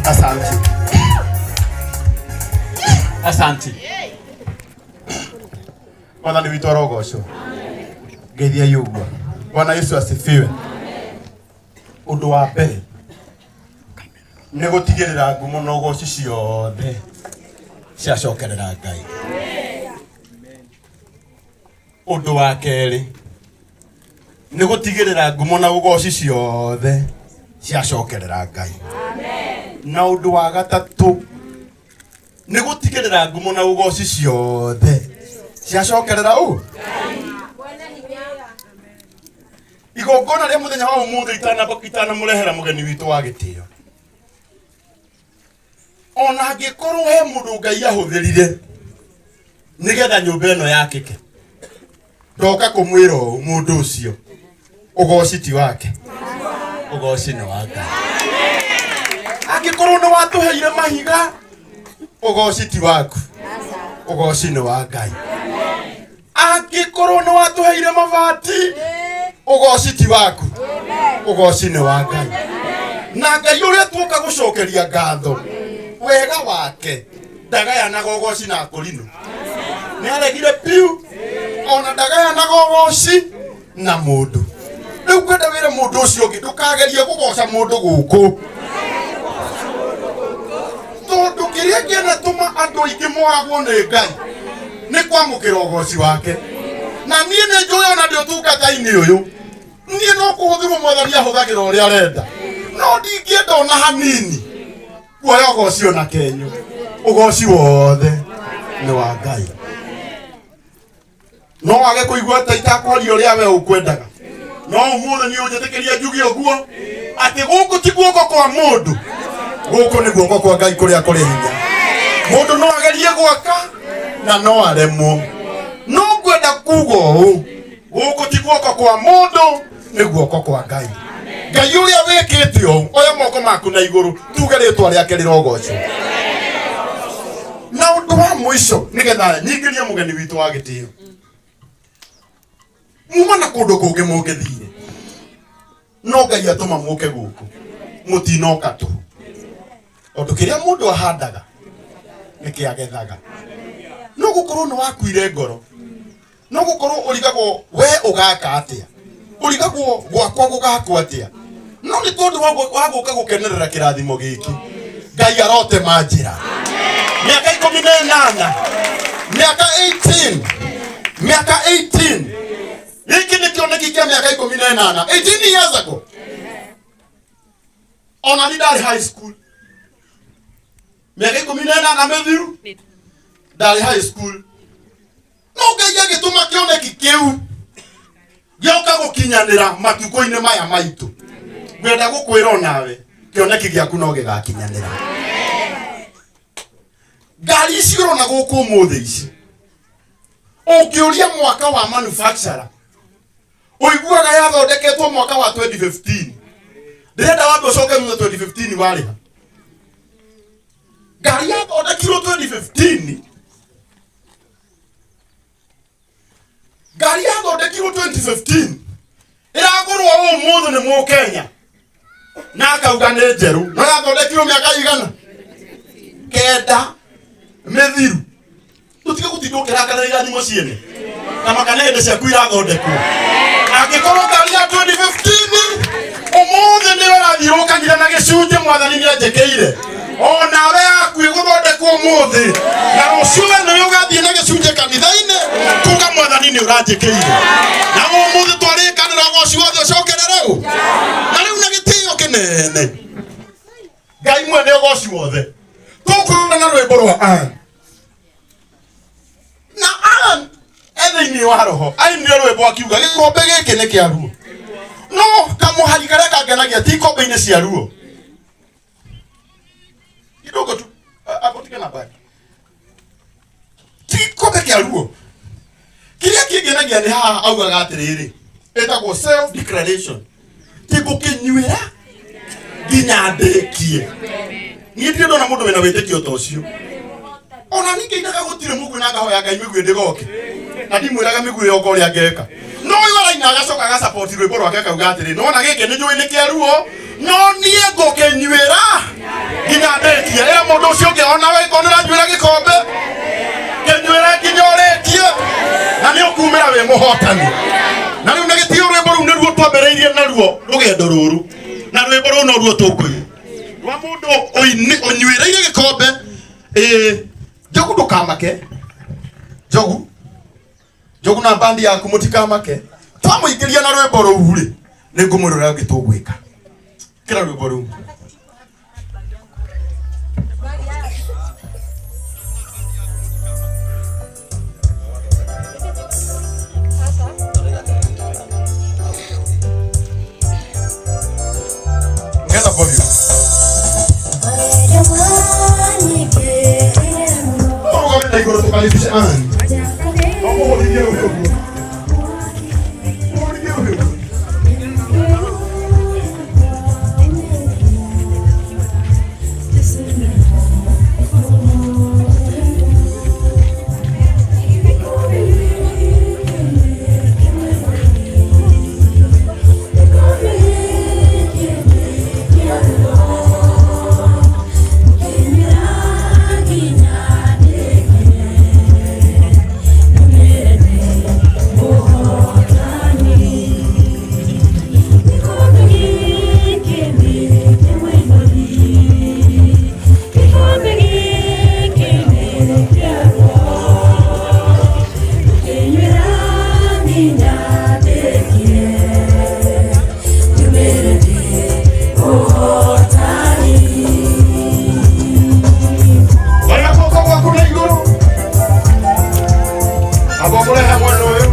Asante. Asante. Mwathani witũ arogocwo. Ngeithiai ũguo. Bwana Yesu asifiwe. Ũndũ wa mbere nĩ gũtigĩrĩra ngumo na ũgoci ciothe ciacokerera Ngai. Ũndũ wa kerĩ nĩ gũtigĩrĩra ngumo na ũgoci ciothe ciacokerera Ngai. Na ũndũ wa gatatũ nĩ gũtigĩrĩra ngumo na ũgoci ciothe ciacokerera ũ igongona rĩa mũthenya wa ũmũthĩ itanamũrehera mũgeni witũ wa gĩtĩo. Ona angĩkorwo he mũndũ Ngai ahũthĩrire nĩgetha nyũmba ĩno yakĩke, ndoka kũmwĩra ũũ mũndũ ũcio, ũgoci ti wake, ũgoci nĩ wa Ngai. Angĩkorwo nĩ watũheire mahiga, ũgoci ti waku, ũgoci nĩ wa Ngai. Angĩkorwo nĩ watũheire mabati, ũgoci ti waku, ũgoci nĩ wa Ngai. Na Ngai ũrĩa tuoka gũcokeria ngatho, wega wake ndagayanaga ũgoci na akũrinũ, nĩ aregire piu, ona ndagayanaga ũgoci na mũndũ. Rĩu ngwenda wĩre mũndũ ũcio ũngĩ, ndũkagerie kũgoca mũndũ gũkũ, tondũ kĩrĩa kĩanatũma andũ aingĩ moragwo nĩ Ngai nĩ kwamũkĩra ũgoci wake. Na niĩ nĩ njũĩ ona ndĩ ũtungata-inĩ ũyũ, niĩ no kũhũthĩrwo Mwathani ahũthagĩra ũrĩa arenda, no ndingĩenda ona hanini kuoya ũgoci ona kenyũ. Ũgoci wothe nĩ wa Ngai. No wage kũigua ta itakwaria ũrĩa we ũkwendaga, no ũmũthĩ nĩ ũnjĩtĩkĩria njuge ũguo atĩ gũkũ ti guoko kwa mũndũ, gũkũ nĩ guoko kwa Ngai kũrĩa kũrĩ hinya. Mũndũ no agerie gwaka na no aremwo, no ngwenda kuga ũũ, gũkũ ti guoko kwa mũndũ, nĩ guoko kwa Ngai. Ngai ũrĩa wĩkĩte ũũ, oya moko maku na igũrũ, tuge rĩtwa rĩake rĩrogocwo. Na ũndũ wa mũico, nĩgetha nyingĩrie mũgeni witũ wa gĩtĩo, muma na kũndũ kũngĩ mũngĩthire, no Ngai atũma mũke gũkũ, mũtinoka tũhũ, tondũ kĩrĩa mũndũ ahandaga nĩkĩagethaga. No gũkorwo nĩ wakuire ngoro, no gũkorwo ũrigagwo we ũgaka atĩa, ũrigagwo gwakwa gũgakwo atĩa, no nĩ tondũ wa gũka gũkenerera kĩrathimo gĩkĩ, Ngai arotema njĩra. Mĩaka 18, mĩaka 18, mĩaka 18, gĩkĩ nĩ kĩoneki kĩa mĩaka 18, 18 years ago. Ona ni ndarĩ high school mĩaka 18 mĩthiru, ndarĩ high school, no Ngai agĩtũma kĩoneki kĩu gĩoka gũkinyanĩra matukũ-inĩ maya maitũ. Ngwenda gũkwĩra onawe kĩoneki gĩaku no gĩgakinyanĩra. Ngari ici ũrona gũkũ ũmũthĩ ici, ũngĩũria mwaka wa manufacturer, ũiguaga yathondeketwo mwaka wa 2015. Ndĩrenda wambe ũcoke thutha 2015 warĩha ngari yathondekirwo 2015, ngari yathondekirwo 2015 ĩragũrwo ũmũthĩ nĩ mũkenya na akauga nĩ njerũ, no yathondekirwo mĩaka igana kenda mĩthiru. Tũtige gũtinda ũkĩrakara irathimo ciene na makana hĩndĩ ciaku irathondekwo. Angĩkorwo ngari ya 2015 ũmũthĩ nĩ ũrathiĩ kanitha na gĩcunjĩ, Mwathani nĩ anjĩkĩire, onawe yaku ĩgũthondekwo ũmũthĩ, na rũciũ we nĩwe ũgathiĩ na gĩcunjĩ kanitha-inĩ kuga Mwathani nĩ ũranjĩkĩire. Na ũmũthĩ twarĩkanĩra ũgoci wothe ũcokerere ũ na rĩu na gĩtĩo kĩnene Ngai mwene ũgoci wothe. Tũkũrora na rwĩmbo rwa Ann, na Ann e thĩinĩ wa roho ainire rwĩmbo akiuga gĩkombe gĩkĩ nĩ kĩa ruo, no kamũhari karĩa kangenagia ti ikombe-inĩ cia ruo kidogo tu hapo tige nambari, ti gĩkombe kĩa ruo. Kĩrĩa kĩngenagia nĩ haha augaga atĩrĩrĩ, ĩtagwo self declaration, ti ngũkĩnyuĩra nginya ndĩkie. Niĩ ndirĩ ndona mũndũ wĩna wĩtĩkio ta ũcio. Ona ningĩ inaga gũtirĩ mũguĩ na ngahoya Ngai mĩguĩ ndĩgoke, na ndimwĩraga mĩguĩ yoka ũrĩa ngeka, no ũyũ araina agacoka agacapoti rwĩmbo rwake akauga atĩrĩ, nona gĩkĩ nĩ njũĩ nĩ kĩa ruo, no niĩ ngũkĩnyuĩra nginya ndĩkie. Mũndũ ũcio ũngĩ onawe ĩkorwo nĩ ũranyuĩra gĩkombe, kĩnyuĩre nginya ũrĩkie, na nĩ ũkumĩra wĩ mũhotani. Na rĩu na gĩtĩo rwĩmbo rũu nĩruo twambĩrĩirie naruo rũgendo rũrũ, na rwĩmbo rũu noruo tũkũina rwa mũndũ ũnyuĩrĩire gĩkombe. Ĩĩ, Njogu, ndũkamake. Njogu, Njogu na bandi yaku mũtikamake. Twamũingĩria na rwĩmbo rũu rĩ, nĩ ngũmwĩra ũrĩa ũngĩ tũgwĩka. Kĩra rwĩmbo rũu. Ongeza volume. Ũrũgame na igũrũ tũkaribishe Ann. Ũmũhũrithie rũhĩ ũguo. Ũmũhũrithie rũhĩ ũguo. Oya guoko gwaku na igũrũ. Amba ũmũrehe mwena ũyũ.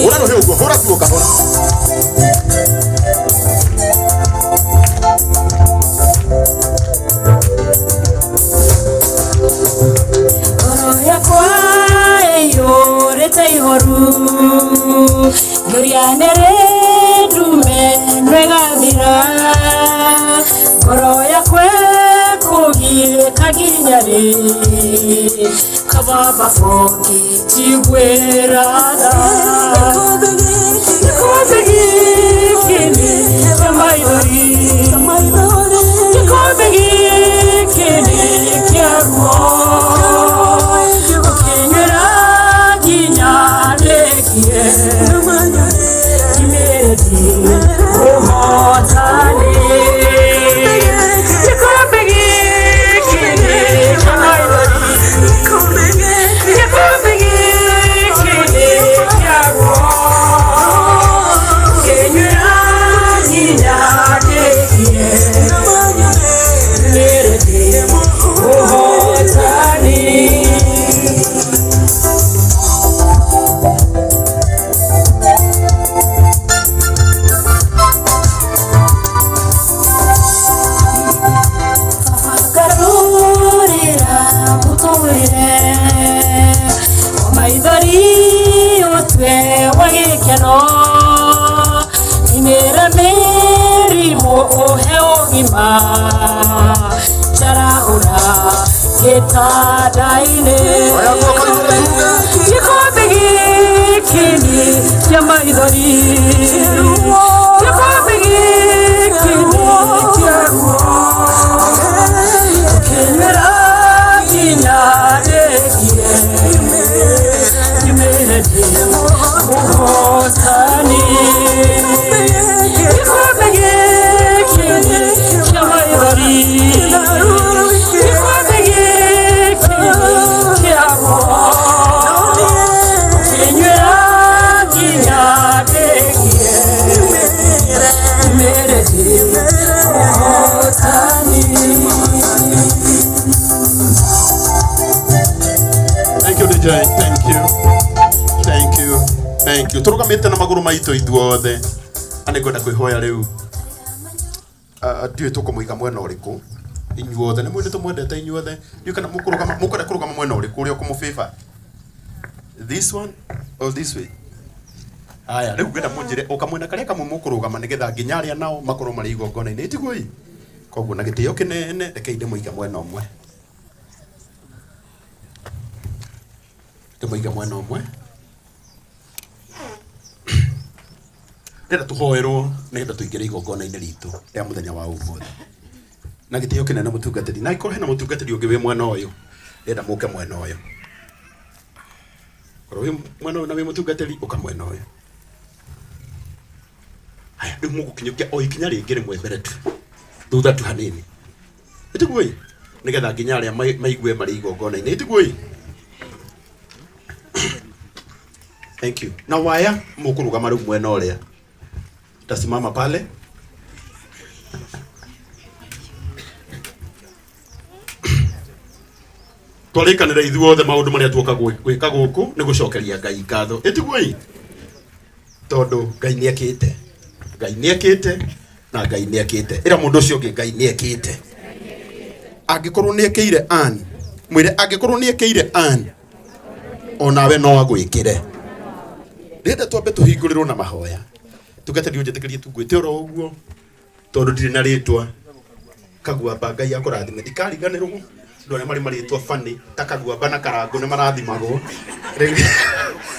Hũra rũhĩ ũguo, hũra tu kahora. Ngoro yakwa ĩiyũrĩte ihoru, ngĩũria nĩrĩ ndume nĩgathira. Ngoro yakwa ĩkũgiĩka nginya rĩ, kababa bũngĩnjiguĩra tha. Gĩkombe gĩkĩ nĩ kĩa maithori, gĩkombe gĩkĩ nĩ kĩa ruo, ũkĩnyuĩra nginya ndĩkie, nyumĩre ndĩ ũhotani. Gĩkombe gĩkĩ nĩ kĩa maithori, gĩkombe gĩkĩ nĩ kĩa ruo, ũkĩnyuĩra nginya ndĩkie, nyumĩre ndĩ ũhotani. Ngarũrĩra mũtũrĩre wa maithori ũtue wa gĩkeno, imĩra mĩrimũ ũhe ũgima, njarahũra gĩtanda-inĩ. Oya guoko igũrũ tuge. Gĩkombe gĩkĩ nĩ kĩa maithori, gĩkombe gĩkĩ nĩ kĩa ruo, ũkĩnyuĩra nginya ndĩkie, nyumĩre ndĩ mũhotani. Gĩkombe gĩkĩ Thank you. Tũrũgamĩte na magũrũ maitũ ithuothe. Na nĩngwenda kwĩhoya rĩu. Ndiũĩ tũkũmũiga mwena ũrĩkũ inyuothe nĩ mwĩ tũmwendete inyuothe ndiũĩ kana mũkũrũgama mũkwenda kũrũgama mwena ũrĩkũ ũrĩa ũkũmũfavor, this one or this way? Haya, rĩu ngwenda mũnjĩre o kamwena karĩa kamwe mũkũrũgama nĩgetha nginya arĩa nao makorwo marĩ igongona-inĩ, tiguo ĩ? Koguo na gĩtĩo kĩnene rekei ndĩmũige mwena ũmwe, ndĩmũige mwena ũmwe. Ndĩrenda tũhoerwo nĩgetha tũingĩre igongona-inĩ ritũ rĩa mũthenya wa ũmũthĩ. Na gĩtĩo kĩnene mũtungatĩri, na angĩkorwo hena mũtungatĩri ũngĩ wĩ mwena ũyũ, ndĩrenda mũke mwena ũyũ. Korwo wĩ mwena ũyũ na wĩ mũtungatĩri, ũka mwena ũyũ. Haya, rĩu mũgũkinyũkia o ikinya rĩngĩ rĩmwe mbere tu, thutha tu hanini, ĩtiguo ĩ? Nĩgetha nginya arĩa maigue marĩ igongona-inĩ, ĩtiguo ĩ? Thank you. Na waya mũkũrũgama rĩu mwena ũrĩa, tasimama pale. Twarĩkanĩra ithuothe maũndũ marĩa tuoka gwĩka gũkũ nĩ gũcokeria Ngai ngatho, ĩtiguo ĩ? Tondũ Ngai nĩ ekĩte, Ngai nĩ ekĩte, na Ngai nĩ ekĩte. Ĩra mũndũ ũcio ũngĩ, Ngai nĩ ekĩte. Angĩkorwo nĩ ekĩire Ann, mwĩre angĩkorwo nĩ ekĩire Ann, onawe no agwĩkĩre. Ndĩrenda twambe tũhingũrĩrwo na mahoya. Tungatĩri, ũnjĩtĩkĩrie tu ngwĩte oro ũguo tondũ ndirĩ na rĩtwa. Kaguamba, Ngai akũrathime. Ndikariganĩrwo andũ arĩa marĩ marĩtwa bani ta Kaguamba na Karangũ nĩ marathimagwo. Rĩu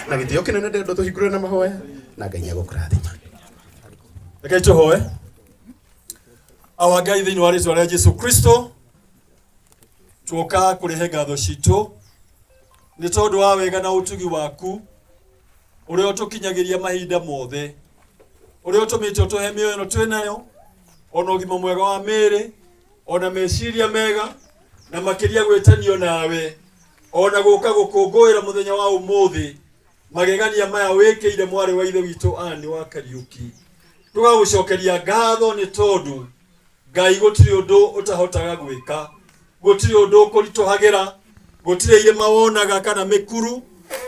na gĩtĩo kĩnene ndĩrenda tũhingũre na mahoya na Ngai nĩ egũkũrathima. Rekei tũhoe. Awa Ngai, thĩinĩ wa rĩtwa rĩa Jesu Kristo, tuoka kũrehe ngatho citũ nĩ tondũ wa wega na ũtugi waku ũrĩa ũtũkinyagĩria mahinda mothe, ũrĩa ũtũmĩte ũtũhe mĩoyo ĩno twĩ nayo, ona ũgima mwega wa mĩĩrĩ, ona meciria mega, na makĩria gwĩtanio nawe, ona gũka gũkũngũĩra mũthenya wa ũmũthĩ magegania maya wĩkĩire mwarĩ wa ithe witũ Ann wa Kariũki. Tũgagũcokeria ngatho nĩ tondũ Ngai gũtirĩ ũndũ ũtahotaga gwĩka, gũtirĩ ũndũ ũkũritũhagĩra, gũtirĩ irĩma wonaga kana mĩkuru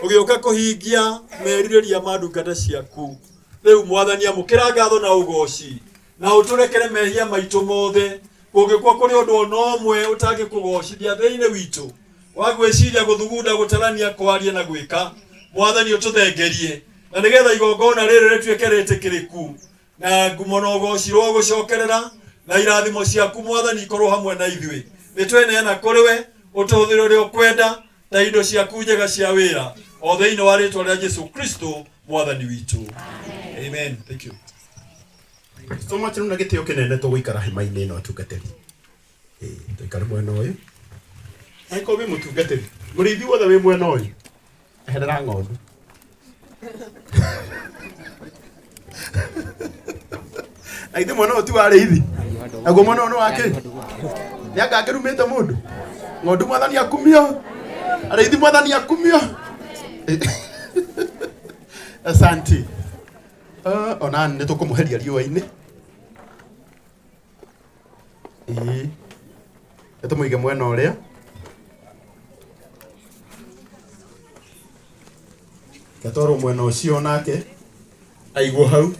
ũgĩũka kũhingia merirĩria ma ndungata ciaku. Rĩu Mwathani, amũkĩra ngatho na ũgoci na ũtũrekere mehia maitũ mothe. Kũngĩkorwo kũrĩ ũndũ ona ũmwe ũtangĩkũgocithia thĩinĩ witũ wa gwĩciria, gũthugunda, gũtarania, kwaria na gwĩka, Mwathani ũtũthengerie, na nĩgetha igongona rĩrĩ rĩtuĩke rĩtĩkĩrĩku na ngumo na ũgoci rwa gũcokerera na irathimo ciaku Mwathani ikorwo hamwe na ithuĩ. Nĩ tweneana kũrĩ we, ũtũhũthĩre ũrĩa ũkwenda ta indo ciaku njega cia wĩra, o thĩinĩ wa rĩtwa rĩa Jesu Kristo Mwathani witũ, amen. Thank you so much. Rĩu na gĩtĩo kĩnene tũgũikara hema-inĩ ĩno, atungatĩri. Ĩĩ, tũikare mwena ũyũ. Angĩkorwo wĩ mũtungatĩri, mũrĩithi wothe wĩ mwena ũyũ, eherera ng'ondu. Na ithe mwena ũyũ ti wa arĩithi, naguo mwena ũyũ nĩ wa kĩ? Nĩ anga angĩrumĩte mũndũ ng'ondu. Mwathani akumio, arĩithi Mwathani akumio. Asanti. Ona nĩ tũkũmũheria riũa-inĩ. Ĩĩ, nĩ tũmũige mwena ũrĩa. Gatwarwo mwena ũcio nake aigwo hau.